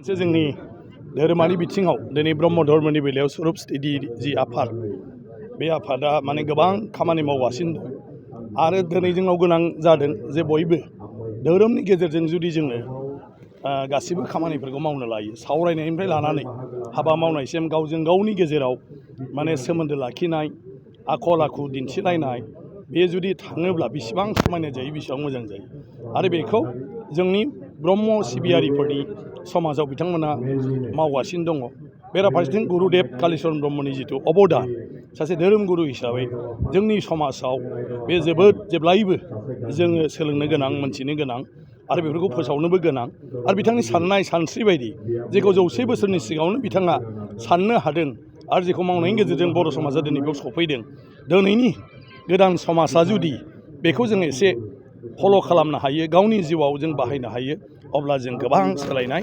जोंनि धोरोमारि बिथिङाव दिनै ब्रह्म धर्मनि बेलायाव स्वरूप स्टेडि जि आफाद बे आफादा माने गोबां खामानि मावगासिनो दं आरो दिनै जोंनाव गोनां जादों जे बयबो धोरोमनि गेजेरजों जुदि जोङो गासिबो खामानिफोरखौ मावनो लायो सावरायनायनिफ्राय लानानै हाबा मावनायसिम गावजों गावनि गेजेराव माने सोमोन्दो लाखिनाय आखल आखु दिन्थिलायनाय बे जुदि थाङोब्ला बेसेबां समायना जायो बेसेबां मोजां जायो आरो बेखौ जोंनि ब्रह्म सिबियारिफोरनि समाजाव बिथांमोना मावगासिनो दङ। बेराफारसेथिं गुरुदेब कालिचरन ब्रह्मनि जिथु अबदान सासे धोरोमगुरु हिसाबै जोंनि समाजाव बे जोबोद जेब्लायबो जोङो सोलोंनो गोनां मोनथिनो गोनां आरो बेफोरखौ फोसावनोबो गोनां आरो बिथांनि साननाय सानस्रि बायदि जेखौ 100 बोसोरनि सिगाङावनो बिथाङा साननो हादों आरो जेखौ मावनायनि गेजेरजों बर' समाजा दिनै बेयाव सफैदों। दिनैनि गोदान समाजा जुदि बेखौ जों एसे फल' खालामनो हायो गावनि जिउआव जों बाहायनो हायो अब्ला जों गोबां सोलायनाय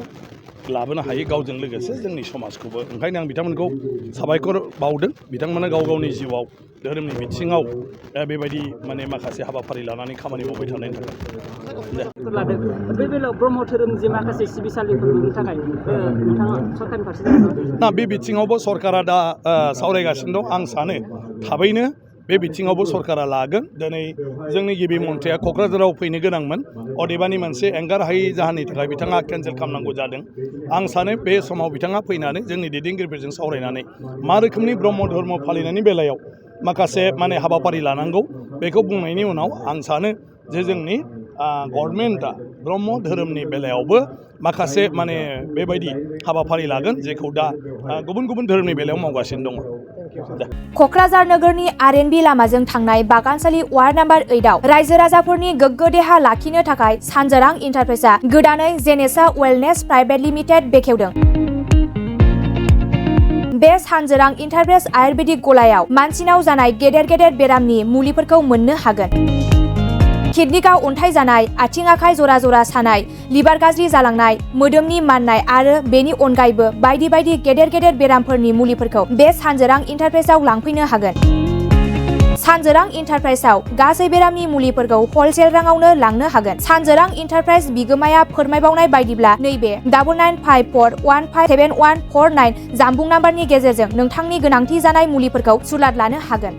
लाबोनो हायो गावजों लोगोसे जोंनि समाजखौबो। ओंखायनो आं बिथांमोनखौ साबायखर बावदों बिथांमोना गाव गावनि जिउआव धोरोमनि बिथिङाव बेबायदि माने माखासे हाबाफारि लानानै खामानि मावबाय थानायनि थाखाय बे बेलायाव ब्रह्म धोरोम जे माखासे सिबिसालिफोर लुनो थाखाय नोंथाङा सरकारनि फारसे ना बे बिथिङावबो सरकारा दा सावरायगासिनो दं। आं सानो थाबैनो बे बिथिङावबो सरकारा लागोन। दिनै जोंनि गिबि मन्थ्रिया क'क्राझाराव फैनो गोनांमोन अदेबानि मोनसे एंगारहायै जाहोननि थाखाय बिथाङा केन्सेल खालामनांगौ जादों। आं सानो बे समाव बिथाङा फैनानै जोंनि दैदेनगिरिफोरजों सावरायनानै मा रोखोमनि ब्रह्म धर्म फालिनायनि बेलायाव माखासे माने हाबाफारि लानांगौ बेखौ बुंनायनि उनाव आं सानो जे जोंनि गभर्नमेन्टआ ब्रह्म धोरोमनि बेलायावबो माखासे माने बेबायदि हाबाफारि लागोन जेखौ दा गुबुन गुबुन धोरोमनि बेलायाव मावगासिनो दङ। क'क्राझार नोगोरनि आर.एन.बी लामाजों थांनाय बागानसालि वार्ड नाम्बार 8आव रायजो राजाफोरनि गोग्गो देहा लाखिनो थाखाय सानजोरां इन्टारप्राइजआ गोदानै जेनेसा वेलनेस प्राइभेट लिमिटेड बेखेवदों। बे सानजोरां इन्टारप्राइज आयुर्वेदिक गलायाव मानसिनाव जानाय गेदेर गेदेर बेरामनि मुलिफोरखौ मोननो हागोन। किडनिकआव अन्थाइ जानाय, आथिं आखाइ जरा जरा सानाय, लिभार गाज्रि जालांनाय, मोदोमनि माननाय आरो बेनि अनगायैबो बायदि बायदि गेदेर गेदेर बेरामफोरनि मुलिफोरखौ बे सानजोरां इन्टारप्राइजआव लांफैनो हागोन। सानजोरां इन्टारप्राइजआव गासै बेरामनि मुलिफोरखौ हलसेल राङावनो लांनो हागोन। सानजोरां इन्टारप्राइज बिगोमाया फोरमायबावनाय बायदिब्ला नैबे 9954157149 जानबुं नाम्बारनि गेजेरजों नोंथांनि गोनांथि जानाय मुलिफोरखौ सुलाद लानो हागोन।